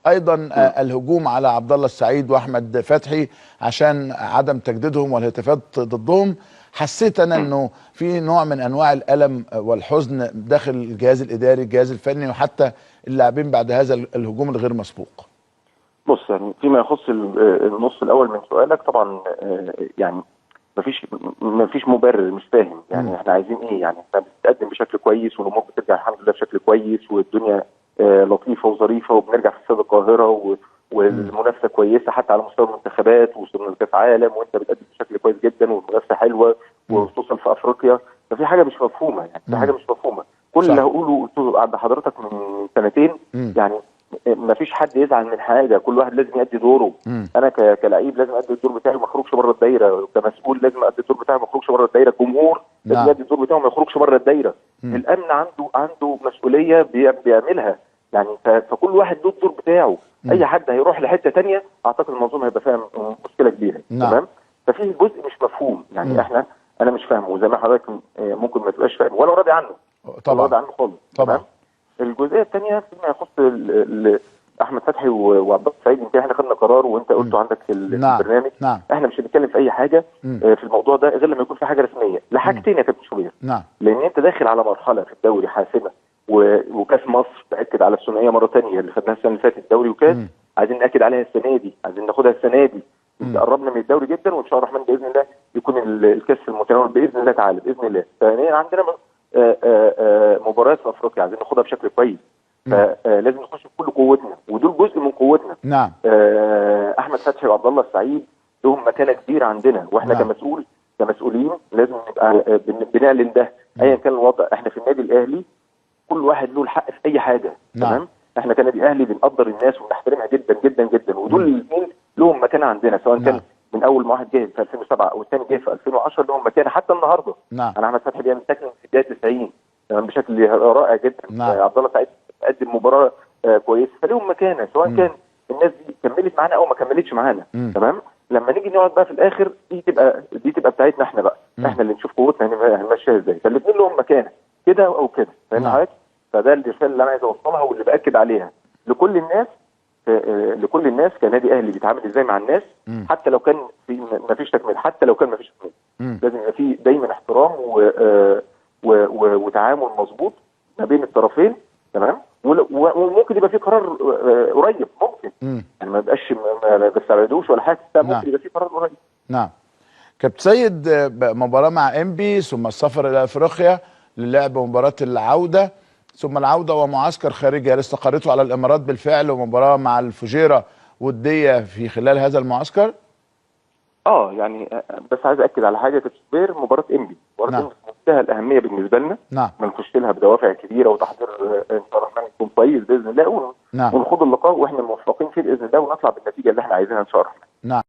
ايضا الهجوم على عبد الله السعيد واحمد فتحي عشان عدم تجديدهم والهتافات ضدهم، حسيت انا انه في نوع من انواع الالم والحزن داخل الجهاز الاداري، الجهاز الفني، وحتى اللاعبين بعد هذا الهجوم الغير مسبوق. بص، يعني فيما يخص النص الاول من سؤالك، طبعا يعني مفيش مبرر، مش فاهم يعني احنا عايزين ايه. يعني احنا بنتقدم بشكل كويس والامور بترجع الحمد لله بشكل كويس، والدنيا لطيفة وظريفه، وبنرجع في استاد القاهرة والمنافسه كويسة حتى على مستوى المنتخبات، وصلنا لكاس عالم وانت بتقدم بشكل كويس جدا والمنافسه حلوة وخصوصا في افريقيا. ففي حاجة مش مفهومه، يعني في حاجة مش مفهومه. كل اللي هقوله قلته عند حضرتك من سنتين، يعني ما فيش حد يزعل من حاجة، كل واحد لازم يأدي دوره. انا كلاعب لازم ادي الدور بتاعي وما اخرجش بره الدايرة، كمسؤول لازم ادي الدور بتاعي وما اخرجش بره الدايرة، الجمهور لازم يأدي الدور بتاعه وما يخرجش بره الدايرة. الامن عنده مسؤولية بيعملها، يعني فكل واحد له الدور بتاعه. اي حد هيروح لحته ثانية اعتقد المنظومة هيبقى فيها مشكلة كبيرة. تمام. ففي جزء مش مفهوم، يعني انا مش فاهمه، وزي ما حضرتك ممكن ما تبقاش فاهم ولا راضي عنه. طبعا راضي عنه خالص. طبعا. الجزئية الثانية فيما يخص احمد فتحي وعبد الله السعيد، يمكن احنا خدنا قرار وانت قلته عندك في البرنامج. احنا مش هنتكلم في اي حاجة في الموضوع ده غير لما يكون في حاجة رسمية لحاجتين يا كابتن شوبير. لان انت داخل على مرحلة في الدوري حاسمة، وكاس مصر تاكد على الثنائية مرة ثانية اللي خدناها السنة اللي فاتت، دوري وكاس، عايزين ناكد عليها السنة دي، عايزين ناخدها السنة دي. قربنا من الدوري جدا، وان شاء الله الرحمن باذن الله يكون الكاس في المتناول باذن الله تعالى، باذن الله. ثانيا عندنا مباريات في افريقيا عايزين ناخدها بشكل كويس، فلازم نخش بكل قوتنا، ودول جزء من قوتنا. نعم. احمد فتحي وعبد الله السعيد لهم مكانه كبيرة عندنا، واحنا نعم. كمسؤولين لازم نبقى بنعلن ده ايا كان الوضع. احنا في النادي الاهلي كل واحد له الحق في اي حاجة. نعم. تمام. احنا كنادي اهلي بنقدر الناس وبنحترمها جدا جدا جدا، ودول الاثنين لهم مكانه عندنا، سواء نعم. كان من اول ما واحد جه في 2007 او الثاني جه في 2010 لهم مكانه حتى النهارده. نعم. انا احمد فتحي بيعمل tackling في الدقيقة 90 تمام بشكل رائع جدا. نعم. عبد الله سعيد قدم مباراة كويسة، فلهم مكانه سواء كان الناس دي كملت معانا او ما كملتش معانا. تمام. لما نيجي نقعد بقى في الاخر دي تبقى بتاعتنا احنا بقى، احنا اللي نشوف قوتنا هنمشيها ازاي. فالاثنين لهم مكانه كده او كده، فاهم حضرتك؟ فده الرسالة اللي انا عايز اوصلها واللي باكد عليها لكل الناس، لكل الناس كنادي اهلي بيتعامل ازاي مع الناس، حتى لو كان في ما فيش تكميل، حتى لو كان ما فيش تكميل لازم يبقى في دايما احترام وتعامل مظبوط ما بين الطرفين. تمام. وممكن يبقى في قرار قريب، ممكن يعني ما يبقاش ما بستبعدوش ولا حاجة، ممكن يبقى في قرار قريب. نعم. كابتن سيد، مباراة مع انبي، ثم السفر الى افريقيا للعب مباراة العودة، ثم العودة ومعسكر خارجي، هل استقريتوا على الامارات بالفعل ومباراة مع الفجيرة وديه في خلال هذا المعسكر؟ يعني بس عايز اكد على حاجة كابتن شوبير، مباراة انبي، مباراة انبي في منتهى الاهمية بالنسبة لنا. نعم. بنخش لها بدوافع كبيرة وتحضير ان شاء الله الرحمن يكون كويس باذن الله، ونخوض اللقاء واحنا موفقين فيه باذن الله، ونطلع بالنتيجة اللي احنا عايزينها ان شاء الله. نعم.